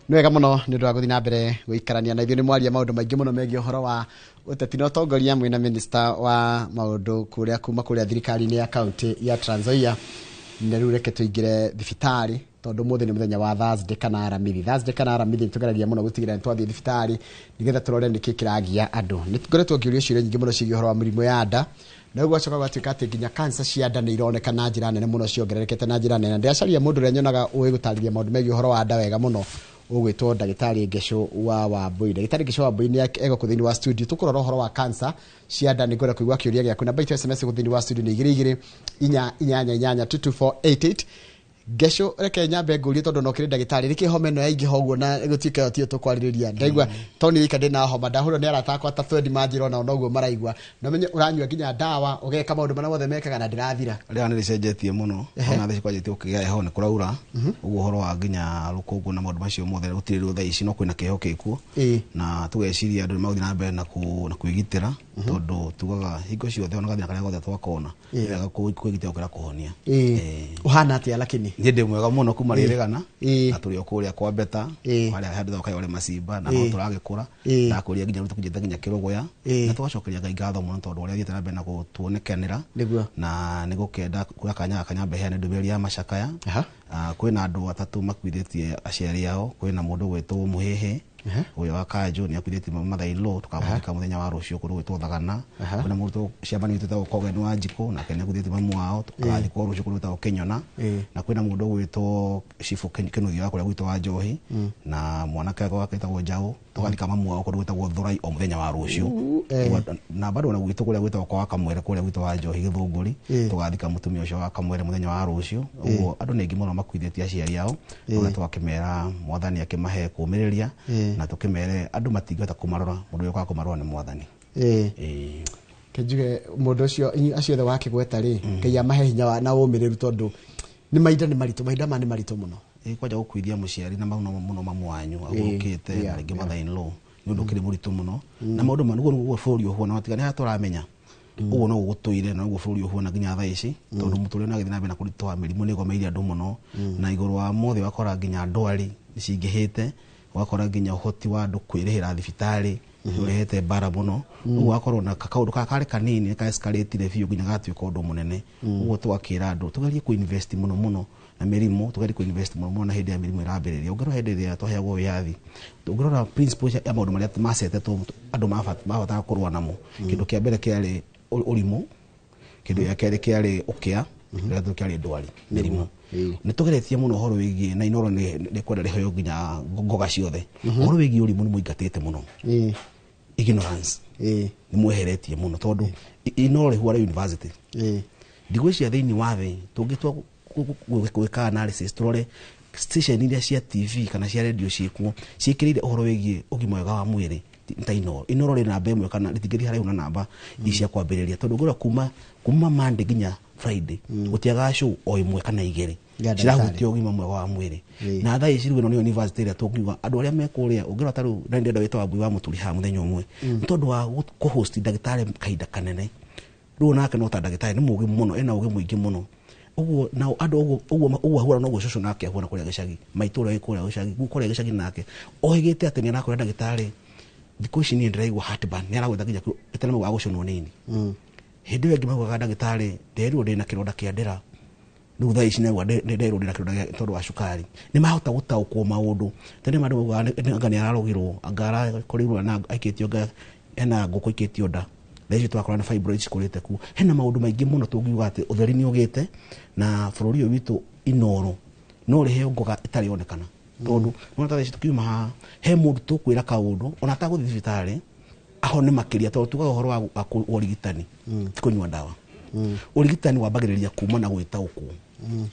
Nĩ wega mũno nĩ ũndũ wa gũthiĩ na mbere gũikarania na ithuĩ. Nĩ mwaria maũndũ maingĩ mũno megiĩ ũhoro wa ũteti na ũtongoria mwĩna minister wa maũndũ kũrĩa kuma kũrĩa thirikari-inĩ ya kaunti ya Trans Nzoia. Na rĩu reke tũingĩre thibitarĩ, tondũ ũmũthĩ nĩ mũthenya wa Thursday kana Aramithi. Thursday kana Aramithi nĩ tũgeragia mũno gũtigĩrĩra nĩ twathiĩ thibitarĩ nĩgetha tũrore nĩkĩ kĩragia andũ. Nĩ ngoretwo ngĩũrio ciũria nyingĩ mũno ciĩgiĩ ũhoro wa mĩrimũ ya nda, na rĩu gwacoka gwatuĩka atĩ nginya cancer cia nda nĩ ironeka na njĩra nene mũno, ciongererekete na njĩra nene. Ndĩracaria mũndũ ũrĩa nyonaga ũĩ gũtarĩria maũndũ megiĩ ũhoro wa nda wega mũno, ũgwĩtwo ndagĩtarĩ Ngecu wa Wambui. Ndagĩtarĩ Ngecu wa Wambui nĩ egũkũ thĩinĩ wa studio, tũkũrora ũhoro wa cancer cia nda. Nĩ ngwenda kũigua kĩũria gĩaku. Namba itũ SMS gũkũ thĩinĩ wa studio nĩ 22488 22488. Ngecu, reke nyambe ngũrie, tondũ no kĩrĩ ndagĩtarĩ, nĩkĩ homa ĩno yaingĩha ũguo na gũtuĩka ĩyo tiyo tũkwarĩrĩria? Ndaigua tondũ nĩ wika ndĩna homa, ndahũrwo nĩ arata akwa ta twendi, manjĩra onao noguo maraigua. Na ũmenye ũranyua nginya ndawa, ũgeka maũndũ marĩa mothe mekaga na ndĩrathira. Rĩera nĩ rĩcenjetie mũno. Ona thaa ici kwanjĩtie gũkĩgĩa heho, nĩ kũraura ũguo, ũhoro wa nginya rũkũngũ na maũndũ macio mothe gũtirĩ rĩu thaa ici, no kwĩna kĩheho gĩkuo. Na tũgeciria andũ nĩ magũthiĩ na mbere na kwĩgitĩra, tondũ tugaga hingo ciothe ona gathĩna karĩa gothe twakona, nĩ wega kwĩgitĩra gũkĩra kũhonia. Ũhana atĩa lakini? Niĩ ndĩ mwega mũno kuma rĩrĩgana. Na tũrĩ o kũrĩa kwa Beta, harĩa handũ Kayore Macimba, na no tũragĩkũra. Ndakũria nginya rĩu tũkinyĩte nginya Kĩrũgũya. Na tũgacokeria Ngai ngatho mũno tondũ ũrĩa athiĩte na mbere na gũtuonekanĩra. Na nĩ gũkenda kuoya kanya gaka nyambe heane ndũmĩrĩri ya macakaya. Kwĩna andũ atatũ makuithĩtie aciari ao. Kwĩna mũndũ ũgwĩtwo Mũhĩhĩ, ũrĩa wa Kanjũ, nĩ akuithĩtie mother in law, tũkamũthika mũthenya wa rũciũ kũndũ gwĩtwo Thagana. Kwĩna mũndũ ciamani witũ wĩtagwo Kogen wa Njikũ, nake nĩ akuithĩtie mamu wao, agathikwo rũciũ kũndũ gwĩtagwo Kĩnyona. Na kwĩna mũndũ ũgwĩtwo Cibũ Kĩnuthia wa kũrĩa gwitũ wa Njohi na mwanake wake wĩtagwo Njaũ, tũgathika mamu wao kũndũ gwĩtagwo Thurai o mũthenya wa rũciũ. Na bado ona gwitũ kũrĩa gwĩtagwo kwa Kamwere, kũrĩa gwitũ wa Njohi Gĩthũngũri, tũgathika mũtumia ũcio wa Kamwere mũthenya wa rũciũ. Ũguo andũ nĩ aingĩ mũno makuithĩtie aciari ao, na tũgakĩmera Mwathani akĩmahe kũũmĩrĩria, na tũkĩmere andũ matingĩhota kũmarora, mũndũ ũrĩa ũkaga kũmarora nĩ Mwathani. Kenjuge mũndũ ũcio, inyuĩ acio othe wakĩgweta rĩ, Ngai amahe hinya na ũmĩrĩru, tondũ nĩ mahinda nĩ maritũ, mahinda maya nĩ maritũ mũno. Kwanja gũkuithia mũciari na mũno mũno mamu wanyu agũrũkĩte, na rĩngĩ mother in law, nĩ ũndũ ũkĩrĩ mũritũ mũno. Na maũndũ ma nĩguo nĩguo bũrũri ũhuana, matiga nĩ harĩa tũramenya ũguo no gũtũire, na ũguo bũrũri ũhuana nginya thaa ici, tondũ mũtũrĩre nĩ ũragĩthiĩ na mbere na kũritũha, mĩrimũ nĩ ĩgomeire andũ mũno, na igũrũ wa mothe ũgakora nginya ndwari nĩ cingĩhĩte, ũgakora nginya ũhoti wa andũ kwĩrĩhĩra thibitarĩ nĩ ũrehete mbara mũno. Ũguo ũgakorwo na kaũndũ karĩ kanini nĩ kaescalate biũ nginya gatuĩka ũndũ mũnene. Ũguo tũgakĩra andũ tũgerie kũ-invest mũno mũno na mĩrimũ, tũgerie kũ-invest mũno mũno na hĩndĩ ya mĩrimũ ĩrambĩrĩria. Ũngĩrora hĩndĩ ĩrĩa twaheagwo wĩyathi, ũngĩrora principles ya maũndũ marĩa macetetwo andũ mabatara kũrũa namo, kĩndũ kĩa mbere kĩarĩ ũrimũ, kĩndũ gĩa kerĩ kĩarĩ ũkĩa, kĩndũ gĩa gatatũ kĩarĩ ndwari, mĩrimũ. Nĩ tũgeretie mũno ũhoro wĩgiĩ na Inoro nĩ kwenda rĩheo nginya ngoga ciothe. Ũhoro wĩgiĩ ũrimũ nĩ mũingatĩte mũno, ignorance nĩ mweheretie mũno, tondũ Inoro rĩhuara university. Ndigwĩciria thĩinĩ wa thĩ tũngĩtua gwĩka analysis, tũrore station iria cia TV kana cia radio ciĩkuo ciĩkĩrĩire ũhoro wĩgiĩ ũgima mwega wa mwĩrĩ ta Inoro. Inoro rĩ namba ĩmwe kana rĩtingĩthiĩ haraihu na namba ici cia kwambĩrĩria, tondũ ngũrora kuma Monday nginya Friday gũtiagaga show o ĩmwe kana igĩrĩ Ya ndagĩtarĩ. cirahutia ũgima mwega wa mwĩrĩ. Na thaa ici rĩu ĩno nĩyo university ĩrĩa tũngiuga andũ arĩa me kũrĩa. Ũngĩrora ta rĩu na ndĩrenda wĩta Wambui wa Mũturi haha mũthenya ũmwe, nĩ tondũ wa kũ-host ndagĩtarĩ kahinda kanene. Rĩu nake no ta ndagĩtarĩ nĩ mũgĩ mũno, ena ũgĩ mũingĩ mũno. Ũguo nao andũ ũguo ũguo ũguo ahuana noguo cũcũ nake ahuana kũrĩa gĩcagi, maitũ ũrĩa wĩ kũrĩa gĩcagi, kũrĩa gĩcagi nake ohĩgĩte atĩ nĩ arakora ndagĩtarĩ thikũ ici niĩ ndĩraigua heartburn, nĩ aragwetha nginya ĩtana mau agũcũnwo nini. Hĩndĩ ĩyo ĩngĩ maugaga ndagĩtarĩ nderirwo ndĩna kĩronda kĩa ndĩra, rĩu thaa ici naigua nderirwo ndĩna kĩronda tondũ wa cukari. Nĩ mahota gũtaũkwo maũndũ. Tene andũ maugaga anga nĩ ararogirwo, anga arakorirwo na aikĩtio, anga ena ngũkũ ikĩtio nda. Thaa ici tũrakora nĩ fibroids cikũrĩte kuo. Hena maũndũ maingĩ mũno tũngiuga atĩ ũtheri nĩ ũgĩte na bũrũri ũyũ witũ. Inoro no rĩheo ngoga ĩtarĩ yonekana, tondũ nona ta thaa ici tũkiuma haha he mũndũ tũkwĩra kaũndũ ona atagũthiĩ thibitarĩ ahone makĩria, tondũ tugaga ũhoro wa ũrigitani ti kũnyua ndawa. Ũrigitani wambagĩrĩria kuma na gwĩtaũkwo,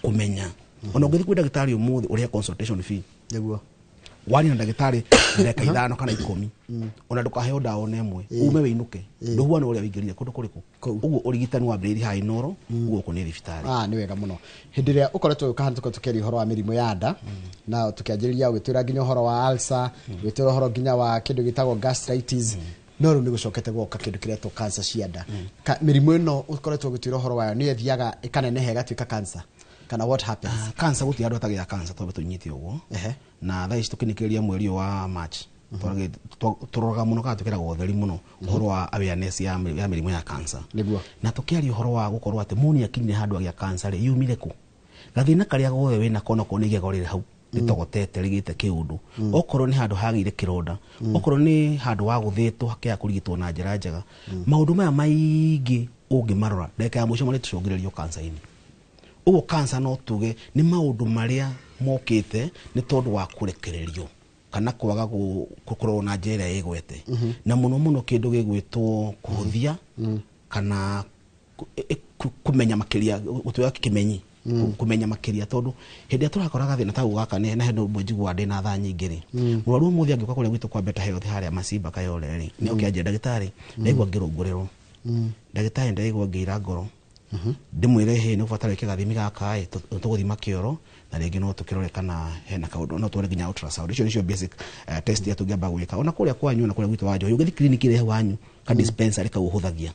kũmenya. Ona ũngĩthiĩ kwĩ ndagĩtarĩ ũmũthĩ ũrĩhe consultation fee, waria na ndagĩtarĩ ndagĩka 5 kana 10, ona ndũkaheo ndawa ona ĩmwe, ume wĩinũke ndũhuana ũrĩa wĩingĩrire kũndũ kũrĩkũ. Kũu. Ũguo ũrigitani wambĩrĩirie haha Inoro, ũguo gũkũ nĩ thibitarĩ. Ah, nĩ wega mũno. Hĩndĩ ĩrĩa ũkoretwo ũgĩũka hano, tũkoretwo tũkĩaria ũhoro wa mĩrimũ ya nda, na tũkĩanjĩrĩria ũgĩtwĩra nginya ũhoro wa ulcer, ũgĩtwĩra ũhoro nginya wa kĩndũ gĩtagwo gastritis, no rĩu nĩ gũcokete gwoka kĩndũ kĩretwo cancer cia nda. Mĩrimũ ĩno ũkoretwo ũgĩtwĩra ũhoro wayo nĩ ĩthiaga ĩkaneneha ĩgatuĩka cancer? Kana what happens? Cancer gũtirĩ andũ atagĩa cancer, twambe tũnyite ũguo. Na thaa ici tũkĩnĩkĩrĩria mweri ũyũ wa March, tũroraga mũno kana twĩkĩraga ũtheri mũno ũhoro wa awareness ya mĩrimũ ya cancer. Na tũkĩaria ũhoro wa gũkorwo atĩ mũndũ nĩakinyire handũ agĩa cancer rĩ, yumire kũ? Gathĩna karĩa gothe wĩnako onokorwo nĩ igego rĩrĩ hau rĩtogotete rĩgĩte kĩũndũ, okorwo nĩ handũ hagĩire kĩronda, okorwo nĩ handũ wagũthĩtwo hakĩaga kũrigitwo na njĩra njega, maũndũ maya maingĩ ũngĩmarora ndagĩka ya mũico marĩtũcũngĩrĩrio cancer-inĩ. Ũguo cancer no tuge nĩ maũndũ marĩa mokĩte nĩ tondũ wa kũrekererio kana kwaga kũrorwo na njĩra ĩrĩa ĩgwete, na mũno mũno kĩndũ gĩgwĩtwo kũhũthia kana kũmenya makĩria, gũtuĩka kĩmenyi, kũmenya makĩria, tondũ hĩndĩ ĩrĩa tũrakora gathĩna ta gaka na hĩndĩ ĩmwe njiguaga ndĩna thaa nyingĩ rĩ, mũrwaru ũmũthĩ angĩũka kũrĩa gwitũ kwa Better Health harĩa Masimba Kayole rĩ, nĩ oke anjĩre, ndagĩtarĩ, ndaigua ngĩrũngũrĩrwo, ndagĩtarĩ, ndaigua ngĩira ngoro, ndĩmwĩre hĩ nĩ ũbatara wĩke gathimi gaka ĩ, tũgũthima kĩoro na rĩngĩ no tũkĩrore kana hena kaũndũ, no tuone nginya ultrasound. Icio nĩcio basic test iria tũngĩamba gwĩka ona kũrĩa kwanyu na kũrĩa gwitũ wa Njohi. Ũngĩthiĩ clinic ĩrĩa wanyu ka dispensary kau ũhũthagia,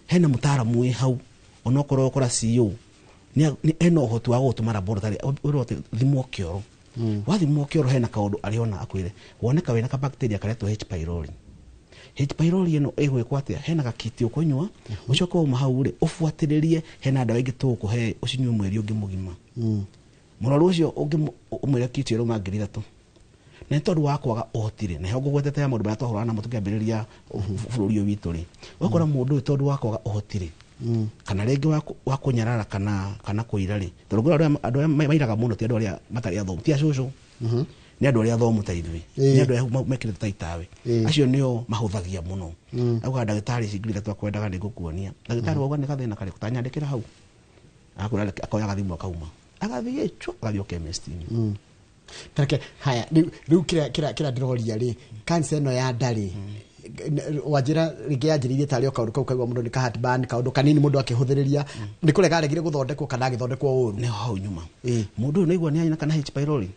hena mũtaaramu wĩ hau, onokorwo ũkora CEO ena ũhoti wa gũgũtũma laboratory ũrwo atĩ thimwo kĩoro. Wathimwo kĩoro hena kaũndũ arĩona akwĩre woneka wĩna ka bacteria karetwo H pylori. H pylori ĩno ĩgwĩkwo atĩa? Hena gakiti ũkũnyua, ũcoke wauma hau rĩ, ũbuatĩrĩrie, hena ndawa ĩngĩ tũgũkũhe ũcinyue mweri ũngĩ mũgima. Mũrwaru ũcio ũngĩmwĩra kiti ĩrauma 3,000, na nĩ tondũ wa kwaga ũhoti rĩ, na heho ngũgwetete ya maũndũ marĩa twahũrana namo tũkĩambĩrĩria bũrũri ũyũ witũ rĩ, ũgakora mũndũ ũyũ tondũ wa kwaga ũhoti rĩ, kana rĩngĩ wa kũnyarara kana kũira rĩ, tondũ ngũra andũ arĩa mairaga mũno ti andũ arĩa matarĩ athomu, ti acũcũ, nĩ andũ arĩa athomu ta ithuĩ, nĩ andũ arĩa mekĩrĩte ta itawe, acio nĩo mahũthagia mũno. Auga ndagĩtarĩ, ici 3,000 akwendaga nĩ ngũkuonia. Ndagĩtarĩ wauga nĩ gathĩna karĩkũ, tanyandĩkĩra hau, akwĩra akoya gathimũ akauma agathiĩ chwa agathiĩ o chemist-inĩ. Tareke haya, rĩu kĩrĩa ndĩroria rĩ, cancer ĩno ya nda rĩ, wanjĩra rĩngĩ yanjĩrĩirie tarĩ o kaũndũ kau kaigua mũndũ nĩ ka heartburn, kaũndũ kanini mũndũ akĩhũthĩrĩria, nĩ kũrega aregire gũthondekwo kana agĩthondekwo ũru? Nĩho hau nyuma mũndũ ũyũ nĩaigua nĩ kana H pylori,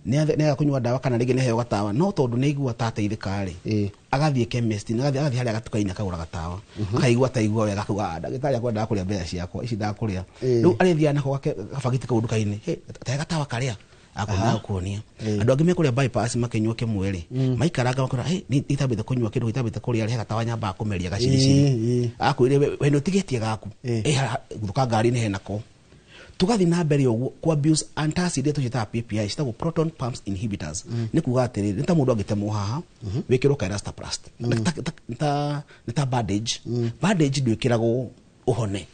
nĩaga kũnyua ndawa kana rĩngĩ nĩaheo gatawa, no tondũ nĩaigua ta ateithĩka rĩ, agathiĩ chemist, agathiĩ harĩa gatuka-inĩ akagũra gatawa, akaigua taigua wega, akauga, "Ah, ndagĩtarĩ akwa ndakũrĩa mbeca ciakwa ici ndakũrĩa." Rĩu arĩthiaga nako gabagiti kau nduka-inĩ, tahe gatawa karĩa akona kuonia. Andũ angĩ mekũrĩa bypass makĩnyua kĩmwe rĩ, maikaranga makora, "Hey, nitambĩte kũnyua kĩndũ, itambĩte kũrĩa, rehe gatawa nyambaga kũmeria gaciriciri." Akwĩre we nĩ ũtigĩtie gaku. Gũthũka ngari-inĩ henako. Tugathiĩ na mbere ũguo ku abuse antacid iria tũciĩtaga PPI, citagwo proton pumps inhibitors. Nĩ kuga atĩrĩrĩ, nĩ ta mũndũ angĩtemwo haha wĩkĩrwo ka elastoplast, nĩ ta bandage. Bandage ndwĩkĩragwo ũhone,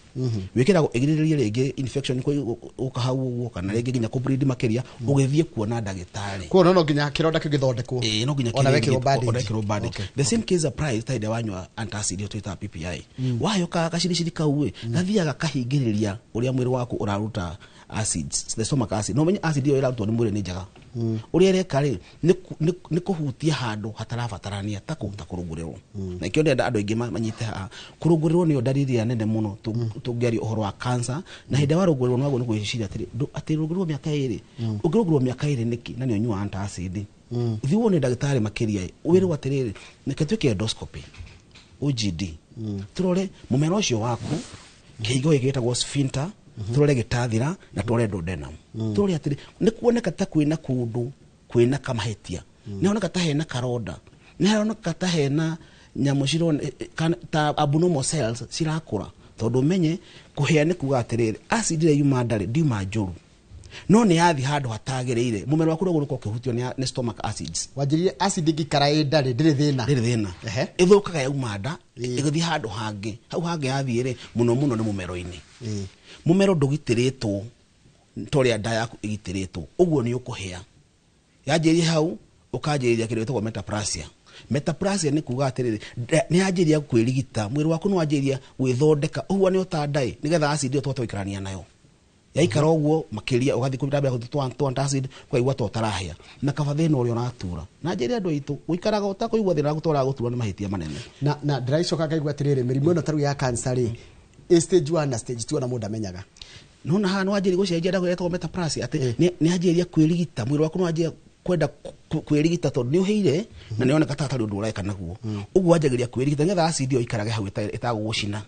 wĩkĩragwo ĩgirĩrĩrie rĩngĩ infection gũka hau ũguo, kana rĩngĩ nginya kũbleed makĩria ũgĩthiĩ kuona ndagĩtarĩ. Kuona no nginya kĩronda kĩu gĩthondekwo. Ĩĩ, no nginya ona wekĩrwo bandage. Ona wekĩrwo bandage. The same case applies ta hĩndĩ ĩrĩa wanyua antacid ĩyo twĩtaga PPI, wayo gaciriciri kau ĩ gathiaga kahingĩrĩria ũrĩa mwĩrĩ waku ũraruta acids, the stomach acid. No menye acid ĩyo ĩrarutwo nĩ mwĩrĩ nĩ njega, ũrĩa ĩreka rĩ nĩ kũhutia handũ hatarabatarania ta ta kũrũngũrĩrwo. Na ikĩo ndĩrenda andũ aingĩ manyite haha, kũrũngũrĩrwo nĩyo ndariri ĩrĩa nene mũno tũngĩaria ũhoro wa cancer. Na hĩndĩ ĩrĩa warũngũrĩrwo nĩwagwo nĩ gwĩciria atĩrĩ, atĩ rũngũrĩrwo mĩaka 2, ũngĩrũngũrĩrwo mĩaka 2 nĩkĩ na nĩ ũnyua antacid? Thiĩ wone ndagĩtarĩ makĩria ĩ, wĩrwo atĩrĩrĩ, reke twĩke endoscopy, OGD, tũrore mũmera ũcio waku, kĩhingo gĩkĩ gĩtagwo sphincter, tũrore gĩtathira na tũrore duodenum, tũrore atĩrĩ nĩ kuoneka ta kwĩna kũndũ kwĩna kamahĩtia, nĩ haroneka ta hena karonda, nĩ haroneka ta hena nyamũ cirona ta abnormal cells cirakũra. Tondũ ũmenye kũhĩa nĩ kuga atĩrĩrĩ, acid ĩrĩa yuma ndarĩ ndiuma njũru, no nĩ yathi handũ hatagĩrĩire, mũmero waku ũrĩa ũgũkorwo ũkĩhutio nĩ stomach acids. Wanjĩrire acid ĩngĩikara ĩ ndarĩ ndĩrĩ thĩna. Ndĩrĩ thĩna. Ĩthũkaga yauma nda ĩgĩthiĩ handũ hangĩ. Hau hangĩ yathiĩ rĩ, mũno mũno nĩ mũmero-inĩ. Mũmero ndũgitĩrĩtwo ta ũrĩa nda yaku ĩgitĩrĩtwo, ũguo nĩ ũkũhĩa. Yanjĩrĩria hau ũkanjĩrĩria kĩndũ gĩtagwo metaplasia. Metaplasia nĩ kuga atĩrĩrĩ, nĩ yanjĩrĩria kwĩrigita, mwĩrĩ waku nĩ wanjĩrĩria gwĩthondeka, ũguo nĩ ũtandaĩ nĩgetha acid ĩyo tũhote gũikarania nayo. Yaikara ũguo makĩria ũgathiĩ kũrĩa gũtũ antacid, ũkaigua ta ũtarahĩa, na kaba thĩna ũrĩa ũratura. Na njĩre andũ aitũ, gũikaraga ũtakũigua thĩna ũrĩa gũtura nĩ mahĩtia manene. Na ndĩraicoka ngaigua atĩrĩrĩ, mĩrimũ ĩno ta rĩu ya cancer rĩ, ĩ stage 1 na stage 2 ona mũndũ amenyaga. Nona haha nĩ wanjĩrĩria gũcenjia ndawa ĩtagwo metaplasia, atĩ nĩ yanjĩrĩria kwĩrigita, mwĩrĩ waku nĩ wanjĩrĩria Kwenda kwĩrigita tondũ nĩ ũhĩire na nĩ oneka ta hatarĩ ũndũ ũreka naguo. Ũguo wanjagĩrĩria kwĩrigita nĩgetha acid ĩyo ikarage hau ĩtagũgũcina.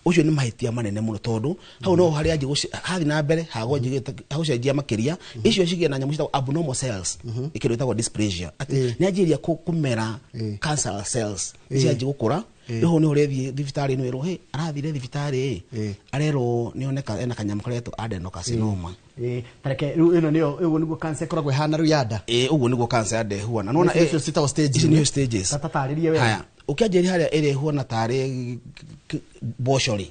Ũcio nĩ mahĩtia manene mũno, tondũ hau no harĩa anjĩ hathiĩ na mbere hagũcenjia makĩria, icio cigĩe na nyamũ ciĩtagwo abnormal cells, kĩndũ gĩtagwo dysplasia, atĩ nĩ anjĩrĩria kũmera cancer cells, cianjia gũkũra. Rĩu hau nĩho ũrĩthiĩ thibitarĩ, nĩ wĩrwo, "Hey, arathire thibitarĩ ĩ, arerwo nĩoneka ena kanyamũ karetwo adenocarcinoma." Tareke rĩu ĩno nĩyo, ũguo nĩguo cancer ĩkoragwo ĩhana rĩu ya nda? Ĩ, ũguo nĩguo cancer ya nda ĩhuana. Nĩwona, Icio nĩcio ciĩtagwo stages. Ici nĩcio stages. Ta tatarĩrie wega. Haya, ũkĩanjĩrĩria harĩa ĩrĩa ĩhuana tarĩ mboco rĩ,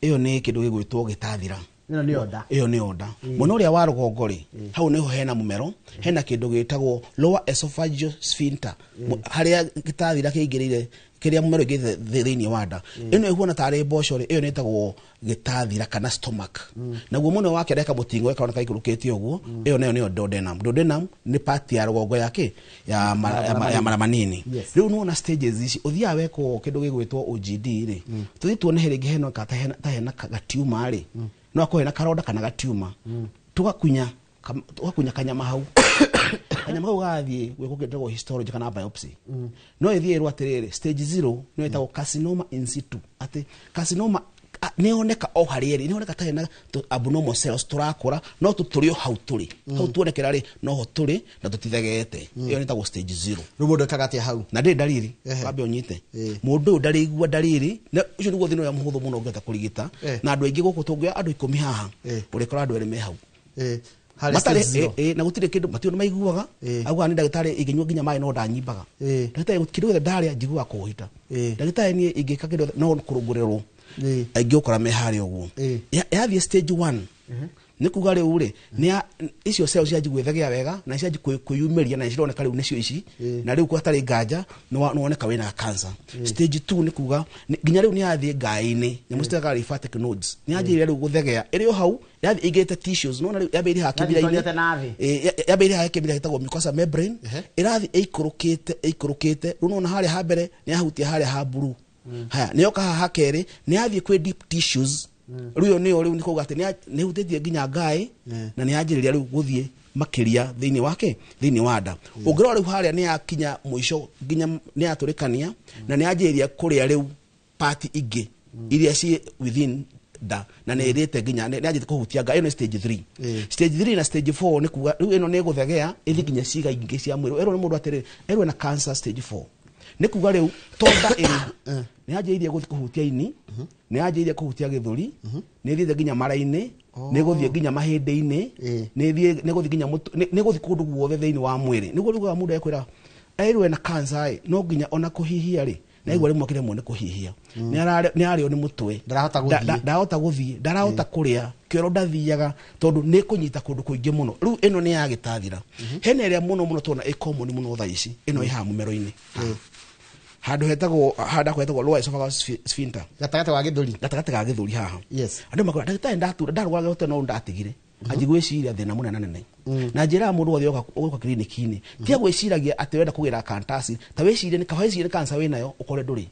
ĩyo nĩ kĩndũ gĩgwĩtwo gĩtathira. Ĩno nĩyo nda. Ĩyo nĩyo nda. Mwena ũrĩa wa rũgongo rĩ, hau nĩho hena mũmero, hena kĩndũ gĩtagwo lower esophageal sphincter, harĩa gĩtathira kĩingĩrĩire, kĩrĩa mũmero ĩngĩte thĩinĩ wa nda. Ĩno ĩhuana tarĩ mboco rĩ, ĩyo nĩ ĩtagwo gĩtathira kana stomach. Naguo mwena wa kĩanda kamũtingo karoneka ikũrũkĩte ũguo, ĩyo nayo nĩyo duodenum. Duodenum nĩ part ya rũgongo ya kĩ ya mara manini. Rĩu nĩwona stages ici, ũthiaga wekwo kĩndũ gĩgwĩtwo OGD rĩ, tũthiĩ tuone he rĩngĩ hena ta hena gatiuma rĩ, no akorwo hena karonda kana gatiuma, tũgakunya kanyama hau. Kanyama kau gathiĩ gwĩkwo kĩndũ gĩtagwo histology kana biopsy. No ĩthiĩ ĩrwo atĩrĩrĩ, stage 0 nĩyo ĩtagwo carcinoma in situ, atĩ carcinoma nĩyoneka o harĩa ĩrĩ, nĩyoneka ta hena abnormal cells tũrakũra, no tũrĩ o hau tũrĩ hau tuonekera rĩ, noho tũrĩ na tũtithegete. Ĩyo nĩtagwo stage 0. Rĩu mũndũ ekaga atĩa hau? Na ndĩrĩ ndariri. Wambe ũnyite, mũndũ ũyũ ndarĩigua ndariri, na ũcio nĩguo thĩna ũrĩa mũhũthũ mũno ũngĩhota kũrigita. Na andũ aingĩ gũkũ, tũngĩoya andũ 10 haha, ũrĩkora andũ erĩ me hau. Harĩ Matarĩ stage zero. Na gũtirĩ kĩndũ matirĩ maiguaga. Augaga nĩ ndagĩtarĩ, ingĩnyua nginya maĩ no ndanyimbaga. Ndagĩtarĩ, kĩndũ gĩothe ndarĩa njiguaga kũhita. Ndagĩtarĩ, niĩ ingĩka kĩndũ no kũrũngũrĩrwo. Aingĩ ũkora me harĩa ũguo. Yathiĩ stage 1, nĩ kuga rĩu rĩ, icio cells cianji gwĩthegea wega na cianji kwĩyumĩria na cironeka rĩu nĩcio ici, na rĩu hatarĩ nganja nĩwoneka wĩna cancer. Stage 2 nĩ kuga nginya rĩu nĩ yathiĩ ngaĩ-inĩ, nyamũ citekaga lymphatic nodes, nĩ yanjĩrĩria rĩu gũthegea, ĩrĩ o hau yathiĩ ĩingĩrĩte tissues. Nĩwona rĩu yambĩrĩirie haha Yathiĩ kĩmira-inĩ. ĩtonyete na thĩ. Yambĩrĩirie haha kĩmira gĩtagwo mucosa membrane, ĩrathiĩ ĩikũrũkĩte ĩikũrũkĩte. Rĩu nĩwona harĩa ha mbere nĩ yahutia harĩa ha blue. Haya, nĩ yoka haha ha kerĩ, nĩ yathiĩ kwĩ deep tissues. Rĩu ĩyo nĩyo rĩu nĩ kuga atĩ nĩ ĩhutĩtie nginya ngaĩ, na nĩ yanjĩrĩria rĩu gũthiĩ makĩria thĩinĩ wake, thĩinĩ wa nda. Ũngĩrora rĩu harĩa nĩ yakinya mũico, nginya nĩ yatũrĩkania na nĩ yanjĩrĩria kũrĩa rĩu part ingĩ iria ciĩ within nda, na nĩ ĩrĩte nginya nĩ yanjĩtie kũhutia nga. Ĩyo nĩ stage 3. Stage 3 na stage 4 nĩ kuga rĩu ĩno nĩ ĩgũthegea ĩthiĩ nginya ciĩga ingĩ cia mwĩrĩ. Ĩrwo nĩ mũndũ atĩrĩrĩ, erwo na cancer stage 4, nĩ kuga rĩu to nda ĩrĩ, nĩ yanjĩrĩirie gũthiĩ kũhutia ini, nĩ yanjĩrĩirie kũhutia gĩthũri, nĩ ĩthiĩte nginya mara-inĩ, nĩ ĩgũthiĩ nginya mahĩndĩ-inĩ, nĩ ĩgũthiĩ nginya nĩ ĩgũthiĩ kũndũ guothe thĩinĩ wa mwĩrĩ. Nĩguo rĩu mũndũ ekwĩra erwo ena cancer ĩ, no nginya ona kũhihia rĩ, na igua rĩmwe kĩremwo nĩ kũhihia, nĩ ararĩo nĩ mũtwe. Ndarahota gũthiĩ. Ndarahota gũthiĩ, ndarahota kũrĩa kĩoro, ndathiaga tondũ nĩ kũnyita kũndũ kũingĩ mũno. Rĩu ĩno nĩ ya gĩtathira. Hena ĩrĩa mũno mũno tuona ĩ common mũno thaa ici, ĩno ĩ haha mũmero-inĩ, handũ hetagwo, handũ hetagwo lower esophagus sphincter. Gatagatĩ wa gĩthũri. Gatagatĩ ga gĩthũri haha. Andũ makora, ndagĩtarĩ, ndatura ndarwara gĩothe no ndatigire anji gwĩciria thĩna mũnene nene. Na njĩra mũndũ wothe oka kiriniki-inĩ, tiga gwĩciragia atĩ wenda kũgĩra kantasi, ta wĩcirie nĩ kaba wĩcirie nĩ cancer wĩnayo ũkore ndũrĩ,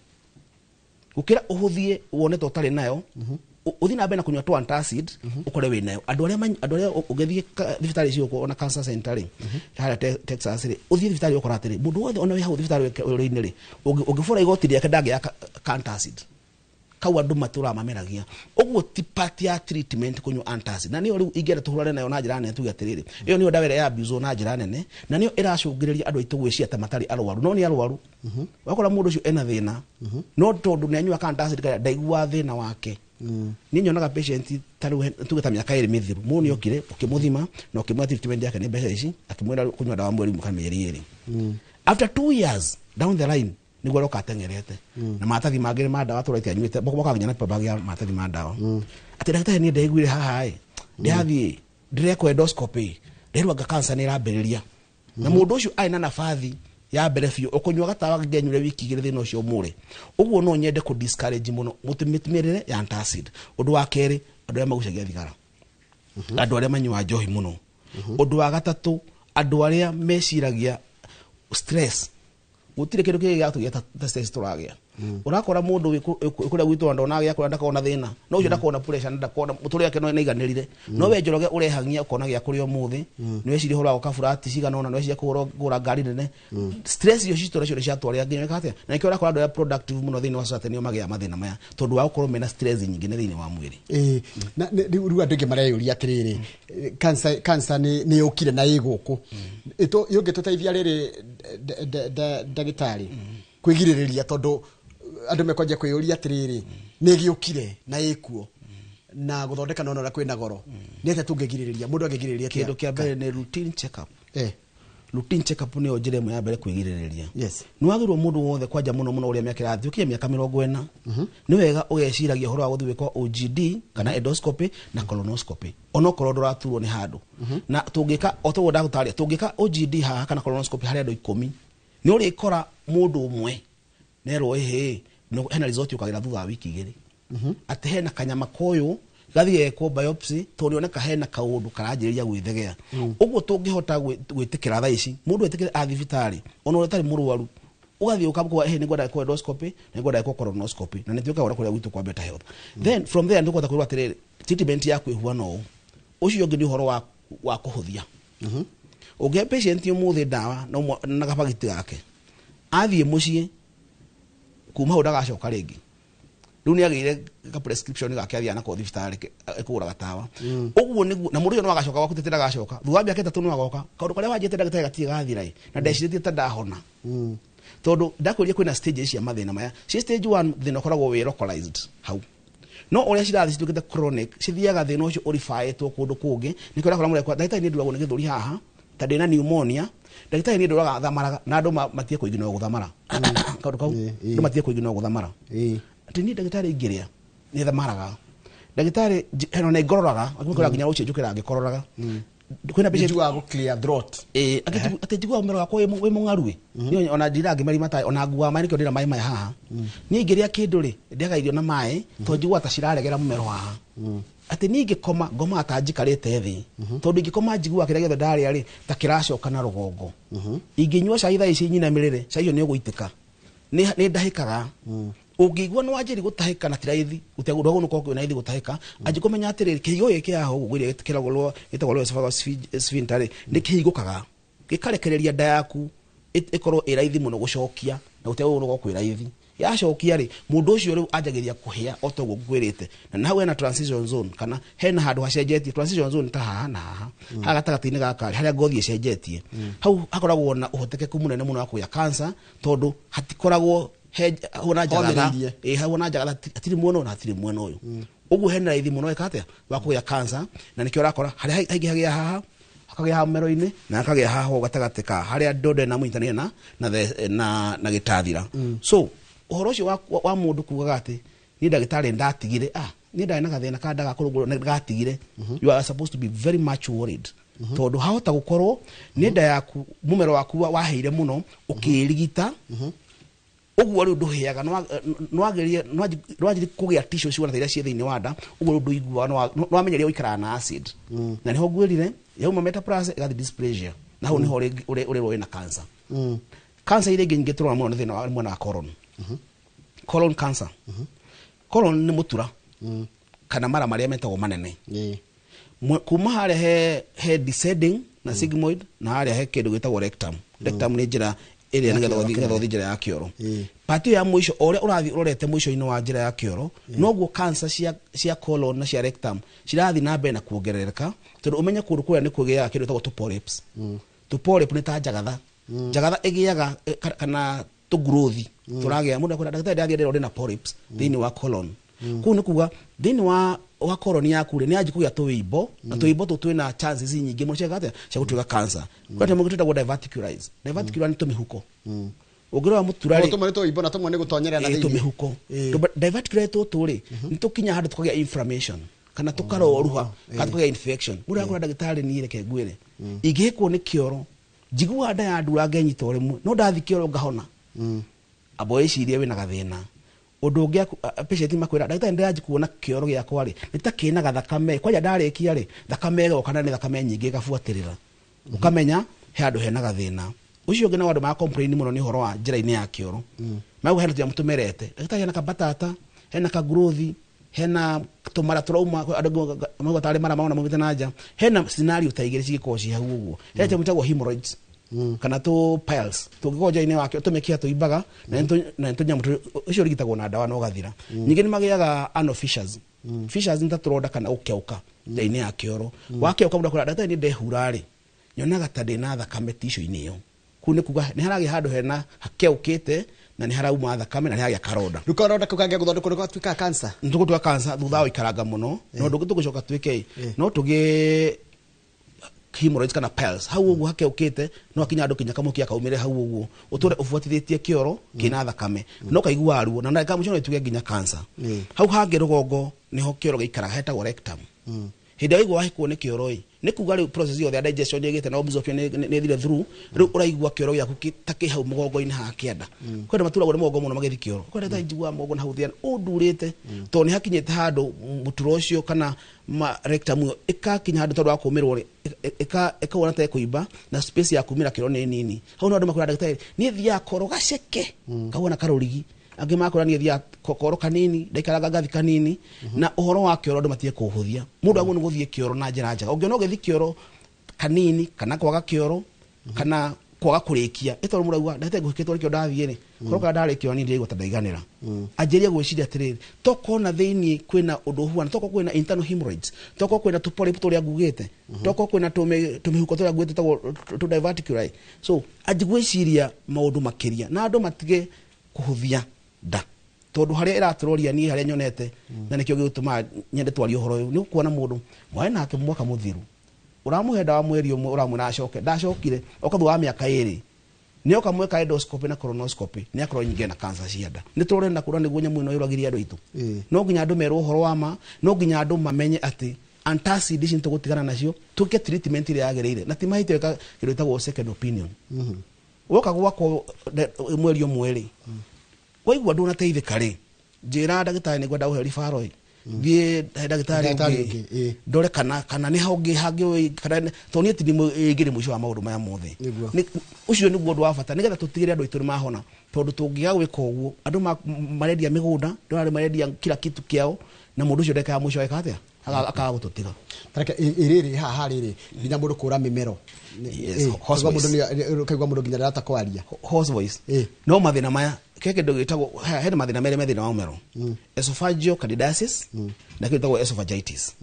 gũkĩra ũhũthie wone ta ũtarĩ nayo, ũthiĩ na mbere na kũnyua tũ antacid ũkore wĩnayo. Andũ arĩa ũngĩthiĩ thibitarĩ icio ona cancer center rĩ, harĩa Texas rĩ, ũthiĩ thibitarĩ ũkora atĩrĩ, mũndũ wothe ona wĩ hau thibitarĩ ũrĩ-inĩ rĩ, ũngĩbũra igoti rĩake ndangĩaga antacid kau. Andũ matũraga mameragia ũguo, ti part ya treatment kũnyua antacid. Na nĩyo rĩu ingĩenda tũhũrane nayo na njĩra nene, tuge atĩrĩrĩ, ĩyo nĩyo ndawa ĩrĩa ya abuse na njĩra nene, na nĩyo ĩracũngĩrĩria andũ aitũ gwĩciria ta matarĩ arwaru, no nĩ arwaru. Wakora mũndũ ũcio ena thĩna, no tondũ nĩ anyua antacid karĩa ndaiguaga thĩna wake. Niĩ nyonaga patient ta rĩu tuge ta mĩaka 2 mĩthiru, mũndũ nĩ okire, ũkĩmũthima na ũkĩmwĩra treatment yake nĩ mbeca ici, akĩmwĩra kũnyua ndawa mweri ũmwe kana mĩeri 2. After 2 years down the line nĩguo aroka ateng'erete na maratathi mangĩ ma ndawa tũraite anyuĩte, mokaga nginya na paper bag ya maratathi ma ndawa, atĩ ndagĩtarĩ, niĩ ndaiguire haha ĩ, ndĩrathiĩ ndĩrekwo endoscopy, nderwo anga cancer nĩ ĩrambĩrĩria. Na mũndũ ũcio arĩ na nabathi ya mbere biũ, ũkũnyua gatawa ngenyure wiki 2, thĩna ũcio mũre. Ũguo no nyende kũ discourage mũno mũtũmĩrĩre ya antacid. Ũndũ wa kerĩ, andũ arĩa magucagia thigara, andũ arĩa manyuaga njohi mũno. Ũndũ wa gatatũ, andũ arĩa meciragia stress, gũtirĩ kĩndũ kĩngĩ gĩatũgia ta stress tũragĩa. Ũrakora mũndũ wĩ kũrĩa gwitũ ndona gĩa kũrĩa ndakona thĩna, no ũcio ndakona pressure na ndakona mũtũrĩre wake no nĩaiganĩrire. No we Njoroge ũrehangia ũkona gĩa kũrĩa ũmũthĩ, nĩ weciria ũhoro wa gwaka burati cigana ũna, nĩ weciria kũgũra ngari nene. Stress icio citũ nacio nĩ ciatwarĩra nginya wĩka atĩa, na nĩkĩo ũrakora andũ arĩa productive mũno thĩinĩ wa society nĩo magĩaga mathĩna maya, tondũ wa gũkorwo mena stress nyingĩ nĩ thĩinĩ wa mwĩrĩ. Ĩĩ, na rĩu andũ aingĩ mareyũria atĩrĩrĩ, cancer nĩ yũkire na ĩ gũkũ. Yũngĩtũteithia rĩrĩ, ndagĩtarĩ, kwĩgirĩrĩria, tondũ andũ mekwanjia kwĩyũria atĩrĩrĩ, nĩ ĩgĩũkire na ĩkuo na gũthondeka nona ũrĩa kwĩna goro, nĩ atĩa tũngĩgirĩrĩria, mũndũ angĩgirĩrĩria atĩa? Kĩndũ kĩa mbere nĩ routine check up. Routine check up nĩyo njĩra ĩmwe ya mbere kwĩgirĩrĩria. Nĩ wagĩrĩirwo mũndũ wothe, kwanja mũno mũno ũrĩa mĩaka ĩrathiĩ, ũkinya mĩaka 40, nĩ wega ũgeciragia ũhoro wa gũthiĩ gwĩkwo OGD kana endoscopy na colonoscopy, onokorwo ndũraturwo nĩ handũ. Na tũngĩka o toguo ndagũtarĩria, tũngĩka OGD haha kana colonoscopy harĩ andũ 10, nĩ ũrĩkora mũndũ ũmwe nerwo ĩhĩ hena result ũkagĩra thutha wa wiki 2, atĩ hena kanyama koyũ gathiĩ gekwo biopsy, tondũ nĩoneka hena kaũndũ karanjĩrĩria gwĩthegea. Ũguo tũngĩhota gwĩtĩkĩra thaa ici, mũndũ etĩkĩre a thibitarĩ, ona ũrĩa ũtarĩ mũrwaru, ũgathiĩ ũkamũkwa, ĩhĩ nĩngwenda gwĩkwo endoscopy, nĩngwenda gwĩkwo colonoscopy, na nĩtwĩkaga ũrĩa kũrĩa gwitũ kwa Better Health. Then from there nĩtũkũhota kwĩrwo atĩrĩrĩ, treatment yaku ĩhuana ũũ. Ũcio ũngĩ nĩ ũhoro wa kũhũthia. Ũngĩhe patient ũmũthĩ ndawa na gabagiti gake, athiĩ mũciĩ, kuma hau ndagacoka rĩngĩ. Rĩu nĩ agĩire ka prescription gake, athiaga nako thibitarĩ kũgũra gatawa. Ũguo nĩguo na mũndũ ũcio no agacoka gwaku, tete ndagacoka thutha wa mĩaka 3, no agoka kaũndũ karĩa wanjĩte ndagĩtarĩ gatirĩ gathira ĩ, na ndecirĩtie ta ndahona, tondũ ndakwĩrire kwĩna stages cia mathĩna maya. Ci stage 1, thĩna ũkoragwo wĩ localized hau, no ũrĩa cirathiĩ cituĩkĩte chronic, cithiaga thĩna ũcio ũribaĩtwo kũndũ kũngĩ. Nĩkĩo ũrakora mũndũ ndagĩtarĩ, nĩ nduragwo nĩ gĩthũri haha ta ndĩna pneumonia, ndagĩtarĩ, nĩ ndũraga thamaraga, na andũ matige kũiginwo gũthamara kaũndũ kau. Andũ matige kũiginwo gũthamara. Atĩ niĩ ndagĩtarĩ ingĩrĩa nĩ thamaraga, ndagĩtarĩ, heno nĩ ngororaga, akĩmũkora nginya rũciũ njũkĩraga ngĩkororaga. Kwĩna patient Nĩnjiguaga gũ clear throat. Ĩĩ, atĩ njiguaga mũmero wakwa wĩ mũng'aru ĩ. Niĩ ona ndira ngĩmeri matarĩ, ona nguaga maĩ, nĩkĩo ndĩna maĩ maya haha. Niĩ ingĩrĩa kĩndũ rĩ, ndĩaga irio na maĩ, tondũ njiguaga ta ciraregera mũmero haha. Atĩ niĩ ingĩkoma, ngomaga ta njikarĩte thĩ, tondũ ingĩkoma njiguaga kĩrĩa gĩothe ndarĩa rĩ ta kĩracoka na rũgongo. Ingĩnyua cai thaa ici nyinamĩrĩre, cai ũcio nĩ ũgũitĩka, nĩ ndahĩkaga. Ũngĩigua nĩ wanjĩri gũtahĩka na ti raithi, ndwagĩrĩirwo nĩ gũkorwo kwĩna raithi gũtahĩka, angĩkũmenya atĩrĩrĩ, kĩhigo gĩkĩ haha ũguo ngwĩrire kĩragwo gĩtagwo lower esophageal sphincter rĩ, nĩ kĩhingũkaga gĩkarekereria nda yaku ĩkorwo ĩ raithi mũno gũcokia, na gũtiagĩrĩirwo nĩ gũkorwo kwĩ raithi. Yacokia rĩ, mũndũ ũcio rĩu anjagĩrĩria kũhĩa o ta ũguo ngwĩrĩte, na hau hena transition zone, kana hena handũ hacenjetie. Transition zone ta haha na haha, haha gatagatĩ-inĩ gaka rĩ, harĩa ngothi ĩcenjetie, hau hakoragwo na ũhotekeku mũnene mũno wa kũgĩa cancer, tondũ hatikoragwo he hau na njagatha. Homĩrĩirie. Ĩ, hau na njagatha, hatirĩ mwena ũyũ na hatirĩ mwena ũyũ. Ũguo hena raithi mũno ĩka atĩa wa kũgĩa cancer, na nĩkĩo ũrakora harĩa haingĩ hagĩa haha, hakagĩa haha mũmero-inĩ, na hakagĩa haha ũguo gatagatĩ ka harĩa ndondo ĩna mũnyitanĩire na gĩtathira. So ũhoro ũcio wa mũndũ kugaga atĩ niĩ ndagĩtarĩ ndatigire, niĩ ndarĩ na gathĩna ka ndagakũrũngũrwo na gatigire, you are supposed to be very much worried, tondũ hahota gũkorwo nĩ nda yaku, mũmero waku waheire mũno ũkĩrigita ũguo, rĩu ndũhĩaga, nĩwanjirie kũgĩa tissue ciona ta iria ciĩ thĩinĩ wa nda, ũguo rĩu ndũiguaga, nĩwamenyeria gũikaraga na acid. Na nĩho ngwĩrire yauma metaplasia ĩgathiĩ dysplasia, na hau nĩho ũrĩrwo wĩna cancer. Cancer iria ingĩ nyingĩ tũrona mũno nĩ thĩna wa mwena wa colon, colon cancer. Colon nĩ mũtura kana mara marĩa metagwo manene. Kuma harĩa he descending na sigmoid, na harĩa he kĩndũ gĩtagwo rectum. Rectum nĩ njĩra ĩrĩa Ya nĩgetha kĩoro ũthiĩ, nĩgetha kĩnene. ũthiĩ njĩra ya kĩoro. Part ĩyo ya mũico, o ũrĩa ũrathiĩ ũrorete mũico-inĩ wa njĩra ya kĩoro, noguo cancer cia colon na cia rectum cirathiĩ na mbere na kuongerereka, tondũ ũmenye kũndũ kũrĩa nĩ kũgĩaga kĩndũ gĩtagwo tũpolyps. Tũpolyp nĩ ta njagatha, njagatha ĩgĩaga kana tũgrowth tũragĩa. Mũndũ akwĩra, ndagĩtarĩ, ndathiĩ ndĩrwo ndĩna polyps thĩinĩ wa colon. Kũu nĩ kuga thĩinĩ wa colon yaku rĩ, nĩ yanji kũgĩa tũwĩimbo, na tũwĩimbo tũtũ twĩna chances nyingĩ mũno cia atĩa, cia gũtuĩka cancer. Kwĩna tũmwe twĩtagwo diverticulitis. Diverticula nĩ tũmĩhuko. Ũngĩrora mũtura rĩ, Tũmwe nĩ tũimbo na tũmwe nĩ gũtonyerera na ĩ, thĩinĩ. Tũmĩhuko. Diverticuli tũtũ rĩ, nĩ tũkinya handũ tũkagĩa inflammation kana tũkaroruha kana tũkagĩa infection. Mũndũ akũra, ndagĩtarĩ, niĩ reke ngwĩre, ingĩhĩkwo nĩ kĩoro njiguaga nda ya ndura ngenyita o rĩmwe, no ndathi kĩoro ngahona. Amba wĩcirie wĩna gathĩna. Ũndũ ũngĩ, patient makwĩra, ndagĩtarĩ, ndĩranji kuona kĩoro gĩakwa rĩ, nĩ ta kĩna gathakame, kwanja ndarĩkia rĩ, thakame ĩgoka na nĩ thakame nyingĩ ĩgabuatĩrĩra, ũkamenya he handũ hena gathĩna. Ũcio ũngĩ nao andũ mara complain mũno nĩ ũhoro wa njĩra-inĩ ya kĩoro. Mau hena tũnyamũ tũmerete. Ndagĩtarĩ hena kabatata, hena kagrowth, hena tũmara tũrauma andũ mauga tarĩ mara maona maumĩte na nja. Hena scenario ta igĩrĩ cingĩkorwo ciĩ hau ũguo. Hena kĩndũ gĩtagwo hemorrhoids kana tũ piles tũngĩkorwo nja-inĩ wakĩo tũmĩkiha tũimbaga na nĩ tũnyamũ ũcio ũrigitagwo na ndawa na ũgathira. Ningĩ nĩ magĩaga anal fissures. Fissures nĩ ta tũronda kana gũkĩaũka nja-inĩ ya kĩoro. Wakĩaũka mũndũ akwĩra ndagĩtarĩ niĩ ndehura rĩ nyonaga ta ndĩna thakame tissue-inĩ ĩyo. Kũu nĩ kuga nĩ haragĩa handũ hena hakĩaũkĩte na nĩ harauma thakame na nĩ haragĩa karonda. Rĩu karonda kau kangĩa gũthondekwo nĩ gatuĩka cancer. Nĩ tũgũtua cancer thutha wa gũikaranga mũno. No tũgũcoka tuĩke no tũgĩe hemorrhoids kana piles hau ũguo hakĩaũkĩte no hakinya andũ kinya kamũkia kaumĩre hau ũguo ũtũre ũbuatithĩtie kĩoro kĩna thakame no kaiguaga ruo na ndagĩka mũico no ĩtuĩke nginya cancer. Hau hangĩ rũgongo nĩho kĩoro gĩikaraga hetagwo rectum. Hĩndĩ ĩrĩa waigua wahĩkwo nĩ kĩoro ĩ nĩ kuga rĩu process yothe ya digestion nĩ ĩgĩte na absorption nĩ ĩthire through rĩu ũraigua kĩoro gĩaku ta kĩ hau mũgongo-inĩ haha kĩanda. Kwĩ andũ maturagwo nĩ mũgongo mũno magĩthiĩ kĩoro. Kwĩ andũ njiguaga mũgongo na hau thĩana ũndurĩte tondũ nĩ hakinyĩte handũ mũturo ũcio kana rectum ĩyo ĩkakinya handũ tondũ wa kũmĩrwo rĩ ĩkaona ta ĩkũimba na space ya kumĩra kĩoro nĩ nini. Hau no andũ makwĩra ndagĩtarĩ niĩ thiaga koro gaceke kahuana karũrigi. Angĩ makwĩra niĩ thiaga koro kanini ndaikaranga ngathi kanini. Na ũhoro wa kĩoro andũ matige kũũhũthia. Mũndũ agwo nĩ gũthiĩ kĩoro na njĩra njega. Ũngĩona ũgĩthiĩ kĩoro kanini kana kwaga kĩoro kana kwaga kũrĩkia ĩtondũ mũndũ auga ndagĩtarĩ ngũhĩkĩtwo nĩkĩo ndathiĩ rĩ korwo kana ndarĩkia kĩoro niĩ ndiraigua ta ndaiganĩra. Anjĩrie gwĩciria atĩrĩrĩ tokorwo na thĩinĩ kwĩna ũndũ ũhuana tokorwo kwĩna internal hemorrhoids tokorwo kwĩna tũpolyp tũrĩa ngugĩte tokorwo kwĩna tũmĩhuko tũrĩa ngugĩte tũtagwo tũ diverticuli. So anjie gwĩciria maũndũ makĩria na andũ matige kũhũthia nda tondũ harĩa ĩratũroria niĩ harĩa nyonete na nĩkĩo gĩgũtũma nyende twarie ũhoro ũyũ nĩ ũkuona mũndũ mwarĩ nake mwaka mũthiru ũramũhe ndawa mweri ũmwe ũramwĩra acoke ndacokire oka thutha wa mĩaka ĩrĩ nĩoka mweka endoscopy na colonoscopy nĩ akorwo nyingĩ na cancer cia nda. Nĩ tũrenda kuona nĩguo nyamũ ĩno yũragĩria andũ aitũ. No nginya andũ merwo ũhoro wa ma, no nginya andũ mamenye atĩ antacid ici nĩtũgũtigana nacio twĩke treatment ĩrĩa yagĩrĩire na ti mahĩtia gwĩka kĩndũ gĩtagwo second opinion. Woka gwakwa mweri ũmwe rĩ waigua ndũnateithĩka rĩ njĩra ndagĩtarĩ nĩngwenda gũhe referral ĩ thiĩ he ndagĩtarĩ ũngĩ ndore kana nĩ hangĩ hangĩ kana tondũ niĩ ti ĩngĩrĩ mũico wa maũndũ maya mothe. Ũcio nĩguo ũndũ wa bata nĩgetha tũtigĩrĩre andũ aitũ nĩ mahona tondũ tũngĩaga gwĩka ũguo andũ marendia mĩgũnda ndũrarĩ marendia kila kitu kĩao na mũndũ ũcio ndekaga mũico eka atĩa akaga gũtũtiga. Tareke ĩrĩrĩ haha rĩrĩ nginya mũndũ kũra mĩmero. Kaigua mũndũ nginya ndarahota kwaria. Hoarse voice. No mathĩna maya kĩ kĩndũ gĩtagwo hena mathĩna merĩ me thĩinĩ wa mũmero. Esophageal candidiasis na kĩndũ gĩtagwo esophagitis.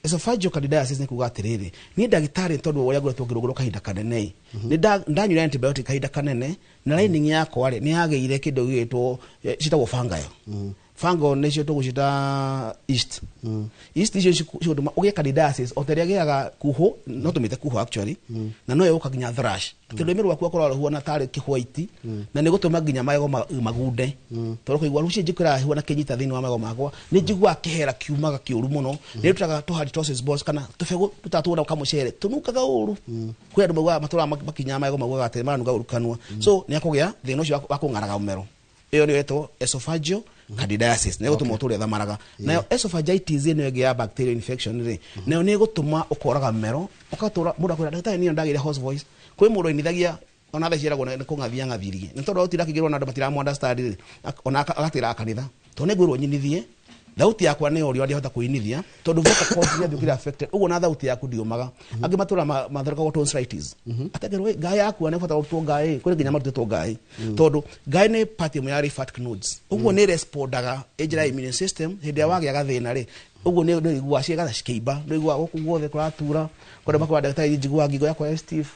Esophageal candidiasis nĩ kuga atĩrĩrĩ niĩ ndagĩtarĩ tondũ ũrĩa ngoretwo ngĩrũgũrwo kahinda kanene nĩ ndanyuire antibiotic kahinda kanene na lining yakwa rĩ nĩ yagĩire kĩndũ gĩgĩtwo citagwo fungi. Fungal nĩcio tũgũcita yeast. Yeast icio cigũtũma ũgĩe candidiasis o ta ĩrĩa ĩgĩaga kuhũ no tũmĩte kuhũ actually na no ĩgũka nginya thrush. Atĩ rũrĩmĩ rwaku akorwo rũhuana tarĩ kĩhwaiti na nĩ gũtũma nginya magego magunde tondũ kũigua rũciũ njĩkĩraga huana kĩnyita thĩinĩ wa magego makwa nĩ njiguaga kĩhera kiumaga kĩũru mũno nĩ rutaga tũ halitosis balls kana tũbegũ tũtatũra kamũcere tũnungaga ũru. Kwĩ andũ maugaga matũraga makinyaga magego maugaga atĩ maranunga ũru kanua. So nĩ akũgĩa thĩna ũcio wa kũng'araga mũmero. Ĩyo nĩyo ĩtagwo esophageal candidiasis nĩ gũtũma ũtũre thamaraga. Nayo esophagitis ĩno ĩngĩ ya bacterial infection rĩ nayo nĩ ĩgũtũma ũkoraga mũmero ũgatũra mũndũ akwĩra ndagĩtarĩ niĩ ndagĩire hoarse voice. Kwĩ mũndũ ainithagia ona thaa ciaragwo nĩ kũng'athia ng'athirie nĩ tondũ gũtinda akĩingĩrwo na andũ matiramũ understand rĩ ona agatĩra kanitha tondũ nĩ ngwĩrwo nyinithie thauti yakwa nĩ ũrĩa ndĩhota kũinithia tondũ vocal cords nĩ ĩtuĩkire affected ũguo na thauti yaku ndiũmaga. Angĩ matũra mathondekagwo tonsillitis atekerwo ngaĩ yaku nĩ bata gũtwo ngaĩ kwĩ nginya marutĩtwo ngaĩ tondũ ngaĩ nĩ part ĩmwe ya lymphatic nodes ũguo nĩ respondaga njĩra ya immune system hĩndĩ ĩrĩa wagĩa gathĩna rĩ ũguo nĩ ũiguaga ciĩga cikĩimba nĩ ũiguaga gũkũ guothe kũratura kwenda makwĩra ndagĩtarĩ njiguaga ngingo yakwa ĩ stiff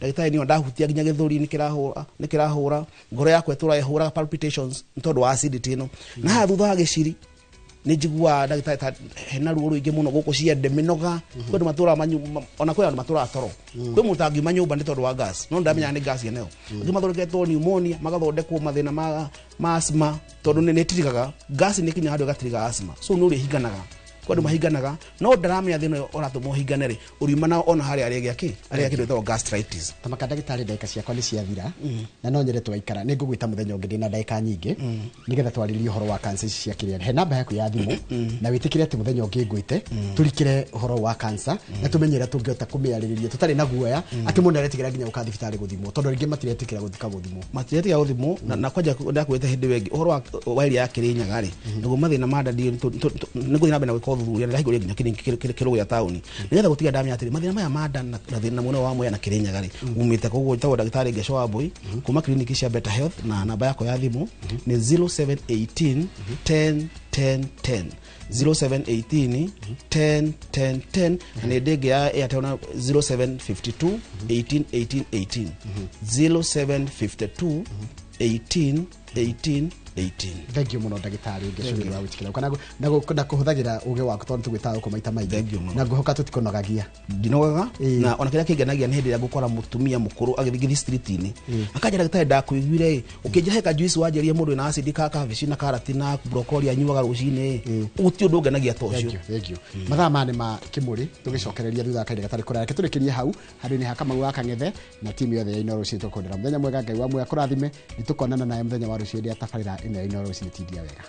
ndagĩtarĩ niĩ ndahutia nginya gĩthũri nĩ kĩrahũra ngoro yakwa ĩtũraga ĩhũraga palpitations nĩ tondũ wa acidity ĩno. Na haha thutha wa gĩciri nĩ njiguaga ndagĩtarĩ ta hena ruo rũingĩ mũno gũkũ ciende mĩnoga. Kwĩ andũ matũraga ona kwĩ andũ matũraga toro. Kwĩ mũndũ tangiuma nyũmba nĩ tondũ wa gas no ndamenyaga nĩ gas yeneyo. Angĩ mathondeketwo pneumonia magathondekwo mathĩna ma asthma tondũ nĩ ĩtirigaga gas nĩ ĩkinyaga handũ ĩgatiriga asthma so nĩ ũrĩhinganaga. Kwa andũ mahinganaga no ndaramenya thĩna ũyũ ũratũma ũhingane rĩ, ũriuma nao ona harĩa arĩa gĩakĩ arĩa kĩndũ gĩtagwo gastritis. Tamaka ndagĩtarĩ, ndagĩka ciakwa nĩ ciathira na no nyende twaikara. Nĩ ngũgwĩta mũthenya ũngĩ ndĩna ndagĩka nyingĩ nĩgetha twarĩrie ũhoro wa cancer ici cia kĩrĩa. He namba yaku ya thimũ na wĩtĩkĩre atĩ mũthenya ũngĩ ngwĩte tũrikĩre ũhoro wa cancer na tũmenye ũrĩa tũngĩhota kũmĩarĩrĩria tũtarĩ na guoya atĩ mũndũ aretigĩra nginya gũka thibitarĩ gũthimwo, tondũ rĩngĩ matiretĩkĩra gũthika gũthimwo. Matiretiga gũthimwo na kwanja ndakwĩte hĩndĩ ĩyo ĩngĩ ũhoro wa area ya Kĩrĩnyaga rĩ, nĩguo mathĩna ma nda nĩngũthiĩ na mbere na gwĩka ũthuthuria na ndahingũria nginya kĩrũgũ gĩa taũni nĩgetha gũtiga ndamenya atĩrĩ mathĩna maya ma nda na thĩna mũnene wa mwea na Kĩrĩnyaga rĩ umĩte. Koguo njĩtagwo ndagĩtarĩ Ngeco wa Mbui kuma kiriniki cia Better Health, na namba yakwa ya thimũ nĩ 0718 10 10 10, 0718 10 10 10, na nĩ ndĩngĩ ya Airtel na 0752 18 18 18, 0752 18 18 18. Thank you mũno, ndagĩtarĩ Ngeco, nĩ ũndũ wa gwĩtĩkĩra gũka na kũhũthagĩra ũgĩ waku tondũ tũgwĩtaga gũkũ maita maingĩ. Thank you mũno. Na ngũhoka tũtikũnogagia. Ndinogaga. Ĩĩ. Na ona kĩrĩa kĩngenagia nĩ hĩndĩ ĩrĩa ngũkora mũtumia mũkũrũ agĩthiĩ street-inĩ akanja, "Ndagĩtarĩ, ndakũiguire ĩ ũkĩnjĩra he kajuice wanjĩrie mũndũ wĩna acid ka kabici na karati na brokoli anyuaga rũcinĩ." Gũtirĩ ũndũ ũngenagia ta ũcio. Thank you, thank you. Mathaa maya nĩ ma kĩmũrĩ tũgĩcokereria thutha wa kahinda gatarĩ kũraya. Reke tũrĩkĩrie hau handũ-inĩ ha Kamau wa Kang'ethe na timu yothe ya Inooro Rũcinĩ. Tũkwendera mũthenya mwega, Ngai wa muoyo akũrathime. Nĩ tũkonana nawe mũthenya wa rũciũ hĩndĩ ya tabarĩra ĩno ya Inooro Rũcinĩ. Tindia wega.